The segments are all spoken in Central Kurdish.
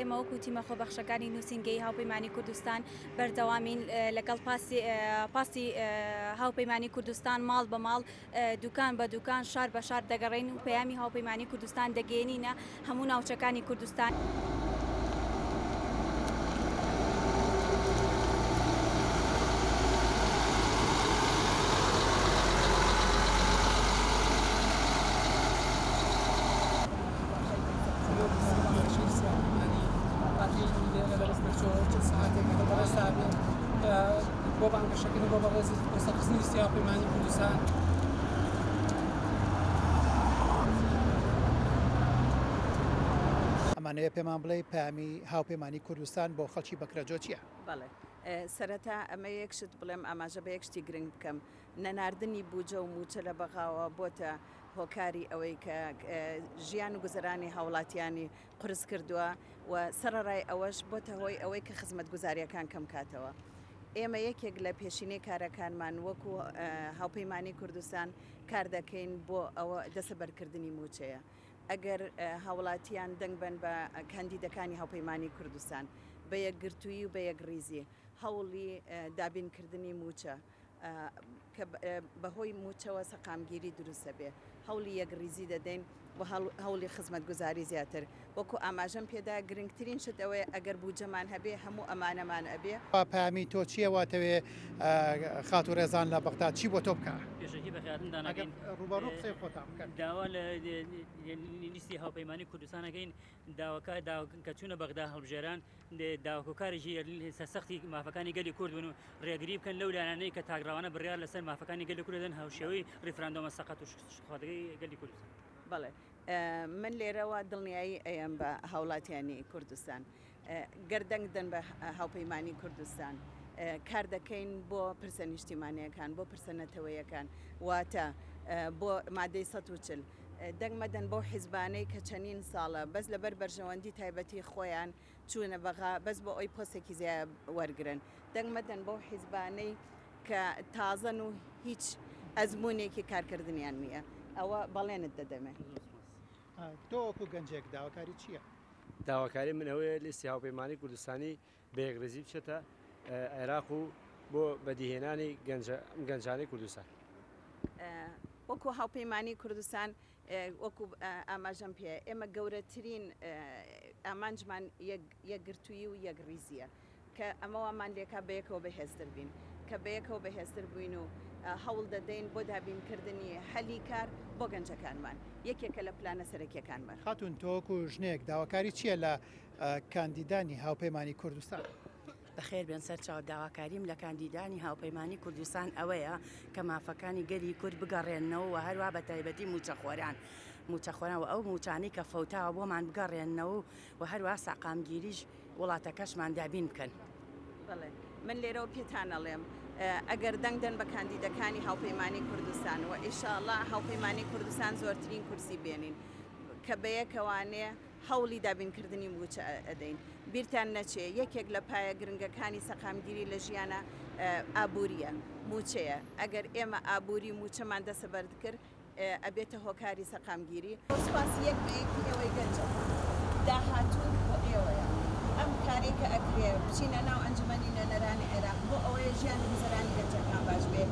ئێمە وەکو تیمە خۆبەخشەکانی نووسینگەی هاوپەیمانی کوردستان بەردەوامین لەگەڵ پاسی پاسی هاوپەیمانی کوردستان ماڵ بە ماڵ دوکان بە دوکان شار بە شار دەگەڕێین و پەیامی هاوپەیمانی کوردستان دەگەیەنینە هەموو ناوچەکانی کوردستان. بۆ بانگەشەکردن بۆ بەڕێزی بۆ سەرخستنی لیستی هاوپەیمانی کوردستان. ئەمانەوێ پێمان بڵێی پەیامی هاوپەیمانی کوردستان بۆ خەڵکی بەکرەجۆ چییە؟ بەڵێ سەرەتا ئەمە یەک شت بڵێم ئاماژە بە یەک شتی گرنگ بکەم نەناردنی بوجە و موچە لە بەغاوە بۆتە هۆکاری ئەوەی کە ژیان و گوزەرانی هاوڵاتیانی قورس کردووە و سەڕەڕای ئەوەش بۆتە هۆی ئەوەی کە خزمەتگوزارییەکان کەم کاتەوە. ئێمە یەکێک لە پێشینەی کارەکانمان وەکو هاوپەیمانی کوردستان کار دەکەین بۆ ئەوە دەسەبەرکردنی مووچەیە. ئەگەر هاوڵاتیان دەنگ بەن بە کاندیدەکانی هاوپەیمانی کوردستان بە یەکگرتوویی و بە یەکڕیزی هەوڵی دابینکردنی مووچە کە بەهۆی مووچەوە سەقامگیری دروست دەبێ، هەوڵی یەکڕیزی دەدەین و هەوڵی خزمەتگوزاری زیاتر. وەکو ئاماژەم پێدا گرنگترین شت ئەوەیە ئەگەر بوجەمان هەبێ هەموو ئەمانەمان ئەبێ. پەیامی تۆ چییە واتەوێ خاتوو ڕێزان لە بەغدا چی بۆ تۆ بکا؟ پێشەکی بەخێرهاتنتان ئەگەر ئەکەین. ڕووبەڕوو قسەی خۆتان بکەن. داوا لە لیستی هاوپەیمانی کوردستان ئەکەین داواکە کە چوونە بەغدا هەڵبژێران داواکۆکارێکی سەرسەختی مافەکانی گەلی کورد بن و ڕێگری بکەن لەو لایەنانەی کە تاکڕەوانە بڕیار لەسەر مافەکانی گەلی کورد دەدەن هاوشێوەی ڕیفراندۆمە سەقەت و شکستخواردەکەی گەلی کوردستان. بەڵێ من لێرەوە دڵنیایی ئەیەم بە هاوڵاتیانی کوردستان گەر دەنگ دەن بە هاوپەیمانی کوردستان کار دەکەین بۆ پرسە نیشتیمانیەکان بۆ پرسە نەتەوەیەکان واتە بۆ مادەی 140 دەنگ مەدەن بەو حیزبانەی کە چەنین ساڵە بەس لەبەر بەرژەوەندی تایبەتی خۆیان چوونە بەغا بەس بۆ ئەوی پۆستێکی زیایە وەرگرن دەنگ مەدەن بەو حیزبانەی کە تازەن و هیچ ئەزموونێکی کارکردنیان نییە ئەوە بەڵێنت دەدەمێ. تۆ وەکو گەنجێک داواکاری چییە؟ داواکاری من ئەوەیە لیستی هاوپەیمانی کوردستانی بە یەکڕیزی بچێتە عێراق و بۆ بەدیهێنانی گەنجانی کوردستان. وەکو هاوپەیمانی کوردستان وەکو ئاماژەم پێ ئێمە گەورەترین ئامانجمان یەکگرتوویی و یەکڕیزییە کە ئەمە وامان لێکا بەیەکەوە بەهێزتر بین کە بەیەکەوە بەهێزتر بووین و هەوڵ دەدەین بۆ دابینکردنی هەلی کار بۆ گەنجەکانمان یەکێکە لە پلانە سەرەکیەکانمان. خاتوون تۆ وەکو ژنێک داواکاری چییە لە کاندیدانی هاوپەیمانی کوردستان؟ بەخێر بێن سەرچاو، داواکاریم لە کاندیدانی هاوپەیمانی کوردستان ئەوەیە کە مافەکانی گەلی کورد بگەڕێننەوە و هەروا بە تایبەتی مووچەخۆران مووچەخۆران و ئەو مووچانەی کە فەوتاوە بۆمان بگەڕێننەوە و هەروا سەقامگیریش وڵاتەکەشمان دابین بکەن. بەڵێ من لێرەوە پێتان ئەڵێم ئەگەر دەنگ دەن بە کاندیدەکانی هاوپەیمانی کوردستان و ئیشاڵا هاوپەیمانی کوردستان زۆرترین کورسی بێنین کە بەیەکەوانێ هەوڵی دابینکردنی مووچە ئەدەین. بیرتان نەچێ یەکێک لە پایە گرنگەکانی سەقامگیری لە ژیانا ئابوورییە، مووچەیە. ئەگەر ئێمە ئابووری مووچەمان دەسەبەرد کرد، ئەبێتە هۆکاری سەقامگیری. سوپاسی یەک بە یەکی ئێوەی گەنج ئەکەم. داهاتوو بۆ ئێوەیە. ئەم کارەی کە ئەکرێ، بچینە ناو ئەنجومەنی نوێنەرانی عێراق بۆ ئەوەیە ژیان و گوزەرانی گەنجەکان باش بێ.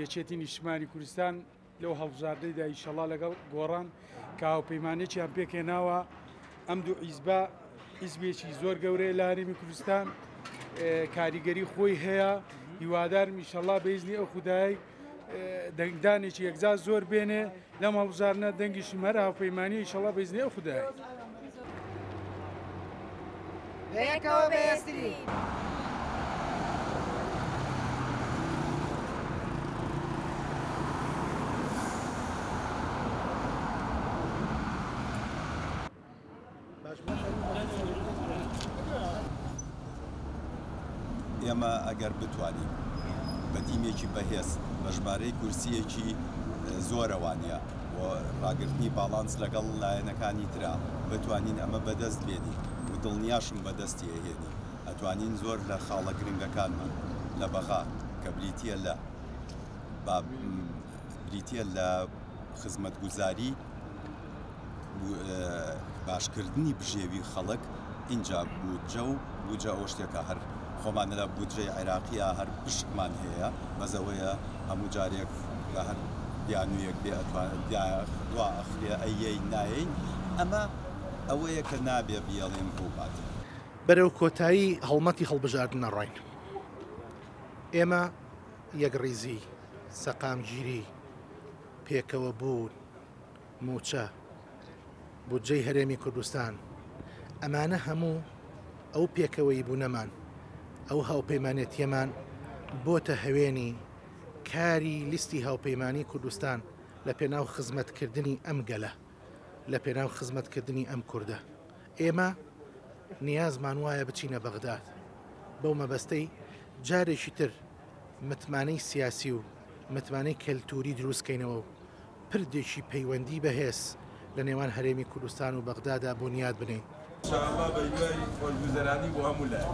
یەکێتی نیشتمانی کوردستان لەو هەڵبژاردنەیدا ئیشەڵا لەگەڵ گۆڕان کە هاوپەیمانێکیان پێکهێناوە، ئەم دوو حیزبە حیزبێکی زۆر گەورەیە لە هەرێمی کوردستان کاریگەری خۆی هەیە، هیوادارم ئیشەڵا بە ئیزنی ئەو خودایەی دەنگدانێکی یەکجار زۆر بێنێ لەم هەڵبژاردنە، دەنگیشم هەر هاوپەیمانیە ئیشەڵا بە ئیزنی ئەو خودایەی. بەیەکەوە بەهێزترین. ئێمە ئەگەر بتوانین بە تیمێکی بەهێز بە ژمارەی کورسییەکی زۆرەوانە و ڕاگرتنی باڵانس لەگەڵ لایەنەکانی ترا بتوانین ئەمە بەدەست بێنین و دڵنیاشم بەدەستی ئەهێنین ئەتوانین زۆر لە خاڵە گرنگەکانمان لە بەغا کە بریتییە لە با بریتییە لە خزمەتگوزاری باشکردنی بژێوی خەڵک ئینجا بودجە و بودجە ئەوە شتێکە هەر خۆمان لە بودجەی عێراقیە هەر پشکمان هەیە بەس ئەوەیە هەموو جارێک بە هەر بیانوویەک بێ ئەتوان دوا ئەخرێ ئەیەین نایەین ئەمە ئەوەیە کە نابێ بیەڵێن ڕووبات. بەرەو کۆتایی هەڵمەتی هەڵبژاردن ئەڕۆین. ئێمە یەکڕیزی، سەقامگیری، پێکەوەبوون، مووچە، بودجەی هەرێمی کوردستان، ئەمانە هەموو ئەو پێکەوەییبوونەمان، ئەو هاوپەیمانێتییەمان بۆتە هەوێنی کاری لیستی هاوپەیمانیی کوردستان لە پێناو خزمەتکردنی ئەم گەلە، لە پێناو خزمەتکردنی ئەم کوردە. ئێمە نیازمان وایە بچینە بەغداد بەو مەبەستەی جارێکی تر متمانەی سیاسی و متمانەی کەلتووری دروستکەینەوە و پردێکی پەیوەندی بەهێز لە نێوان هەرێمی کوردستان و بەغدادا بونیاد بنێین. ان شاء اللە بە هیوای خۆشگوزەرانی بۆ هەموو لایەک.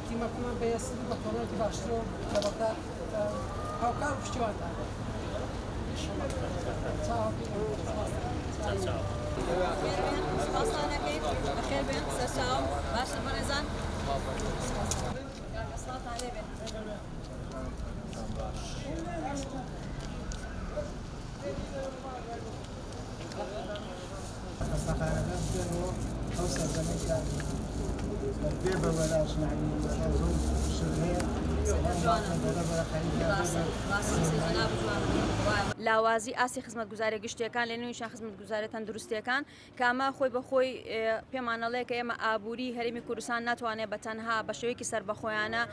تیمەکەمان بەهێزتر و بە توانایەکی باشترەوە لە بەغدا هاوکار و پشتیوانتان بێت. خەستەخانەکان بکەنەوە ئەو سەردەمەی کە بێ بە بەلاش یعنی مەسەلەن زۆر شت هەیە لاوازی ئاستی خزمەتگوزاریە گشتیەکان لە نێویشیان خزمەتگوزاریە تەندروستیەکان کە ئەمە خۆی بە خۆی پێمان ئەڵێ کە ئێمە ئابووری هەرێمی کوردستان ناتوانێت بە تەنها بە شێوەیەکی سەربەخۆیانە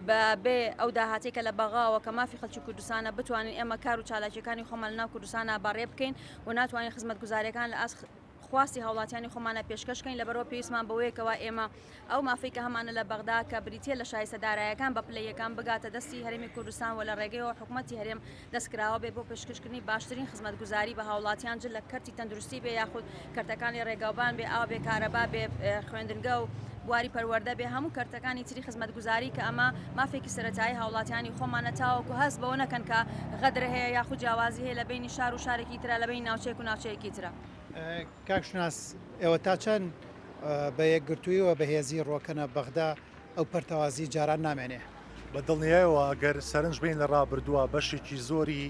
بە بێ ئەو داهاتەی کە لە بەغاوە کە مافی خەڵکی کوردستانە بتوانین ئێمە کار و چالاکیەکانی خۆمان لەناو کوردستانە بەڕێ بکەین و ناتوانین خزمەتگوزاریەکان لە ئاست خواستی هاوڵاتیانی خۆمانە پێشکەش کەین، لەبەرئەوە پێویستمان بەوەیە کەوا ئێمە ئەو مافەی کە هەمانە لە بەغدا کە بریتیە لە شایستە دارایەکان بە پلە یەکەم بگاتە دەستی هەرێمی کوردستان و لە ڕێگەیەوە حکومەتی هەرێم دەستکراوە بێت بۆ پێشکەشکردنی باشترین خزمەتگوزاری بە هاوڵاتیان جل لە کەرتی تەندروستی بێ یاخود کەرتەکانی ڕێگاوبان بێ ئاو بێ کارەبا بێ خوێندنگە و بواری پەروەردە بێ هەموو کەرتەکانی تری خزمەتگوزاری کە ئەمە مافێکی سەرەتایی هاوڵاتیانی خۆمانە تاوەکو هەست بەوە نەکەن کە غەدر هەیە یاخود جیاوازی هەیە لە بەینی شار و شارێکی ترا لە بەینی ناوچەیەک و ناوچەیەکی ترا. کاک شوناس ئێوە تا چەند بە یەکگرتوویی و بەهێزی ڕۆکەنە بەغدا ئەو پەرتەوازی جاران نامێنێ؟ بە دڵنیایەوە ئەگەر سەرنج بەین لە ڕابردووە بەشێکی زۆری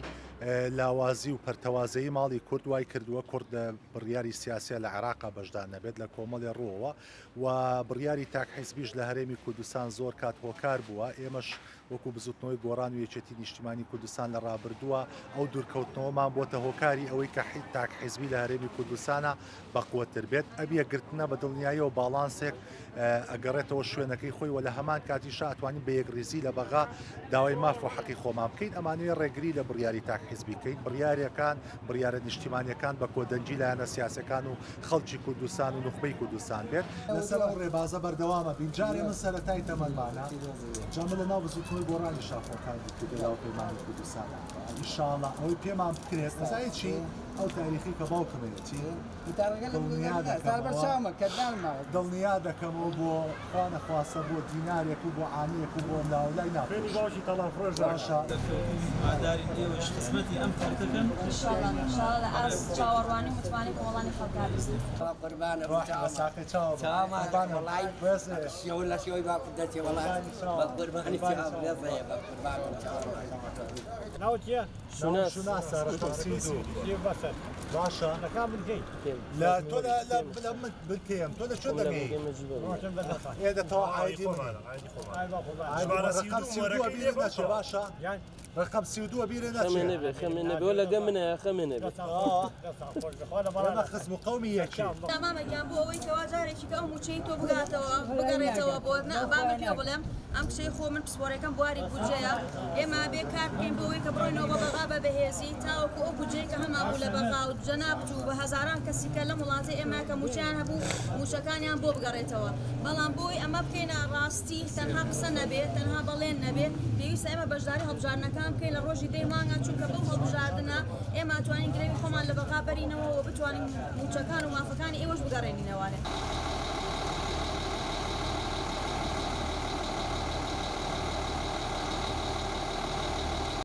لاوازی و پەرتەوازەیی ماڵی کورد وای کردووە کورد لە بڕیاری سیاسیە لە عێراقا بەشدار نەبێت لە کۆمەڵێ ڕووەوە و بڕیاری تاک حیزبیش لە هەرێمی کوردستان زۆر کات هۆکار بووە ئێمەش وەکو بزوتنەوەی گۆڕان و یەکێتی نیشتیمانی کوردستان لە ڕابردووە ئەو دوورکەوتنەوەمان بۆتە هۆکاری ئەوەی کە تاک حیزبی لە هەرێمی کوردستانە بەقوەتر بێت. ئەم یەکگرتنە بە دڵنیاییەوە باڵانسێک ئەگەڕێتەوە شوێنەکەی خۆی و لە هەمان کاتیشا ئەتوانین بە یەکڕیزی لە بەغا داوای ماف و حەقی خۆمان بکەین. ئەمانەوێ ڕێگری لە بڕیاری تاک حیزبی کەین. بڕیارەکان، بڕیارە نیشتیمانیەکان بە کۆدەنگی لایەنە سیاسیەکان و خەڵکی کوردستان و نوخبەی کوردستان بێت. لەسەر ئەو ڕێبازە بەردەوامە بین. جارێ من سەرەتای تەمەنمانە، جا من لە ناو بزووتنەوەی گۆڕانیشا خۆم کاندید کردووە لە هاوپەیمانی کوردستانا. ئیشاڵا ئەوەی پێمان بکرێت، ئەزانی چی؟ ئەو تاریخەی کە باوکم هەیەتی دڵنیا دەکەمەوە دڵنیا دەکەمەوە بۆ خوا نەخواستە بۆ دینارێک و بۆ عانەیەک و بۆ لاولای نافرۆشم. باشە. هیوادارین ئێوەش خزمەتی ئەم خەڵکە بکەن. ان شاء اللە ان شاء اللە لە ئاست چاوەڕوانی و متمانەی کۆمەڵانی خەڵکا بین. ناوت چیە؟ شوناسە ڕەقەم 32 باشە لە تۆ لە لە لە من بنکەیەم تۆ لە کوێ دەگەی ئێ دە تەوا عایدی منی ڕەقەم 32 ئەبیرت نەچێ باشە ڕەقەم 32 ئەبیرت نەچێ خەمێ نەبێ خەمێ نەبێ وەلا گە منە خەمێ نەبێ ئێمە خزم و قەومی یەکین. مامە گیان بۆ ئەوەی کەوا جارێکی کە ئەو مووچەی تۆ بگاتەوە بگەڕێتەوە بۆت نا با من پێ بڵێم ئەم کچەی خۆ من پسپۆرەکەم بواری بودجەیە ئێمە ئەبێ کار بکەین بۆ ئەوەی کە بڕۆینەوە بە بەغا بە بەهێزی تاوەکو ئەو بودجەی کە هەمان بوو لە بەغا و جەنابت و بە هەزاران کەسی کە لەم وڵاتەی ئێمە کە مووچەیان هەبوو مووچەکانیان بۆ بگەڕێتەوە بەڵام بۆ ئەوەی ئەمە بکەینە ڕاستی تەنها قسە نەبێ تەنها بەڵێن نەبێ پێویستە ئێمە بەشداری هەڵبژاردنەکان بکەین لە ڕۆژی دەی مانگا چونکە بەو هەڵبژاردنە ئێمە ئەتوانین گرەوی خۆمان لە بەغا بەرینەوە و بتوانین مووچەکان و مافەکانی ئێوەش بگەڕێنینەوانێ.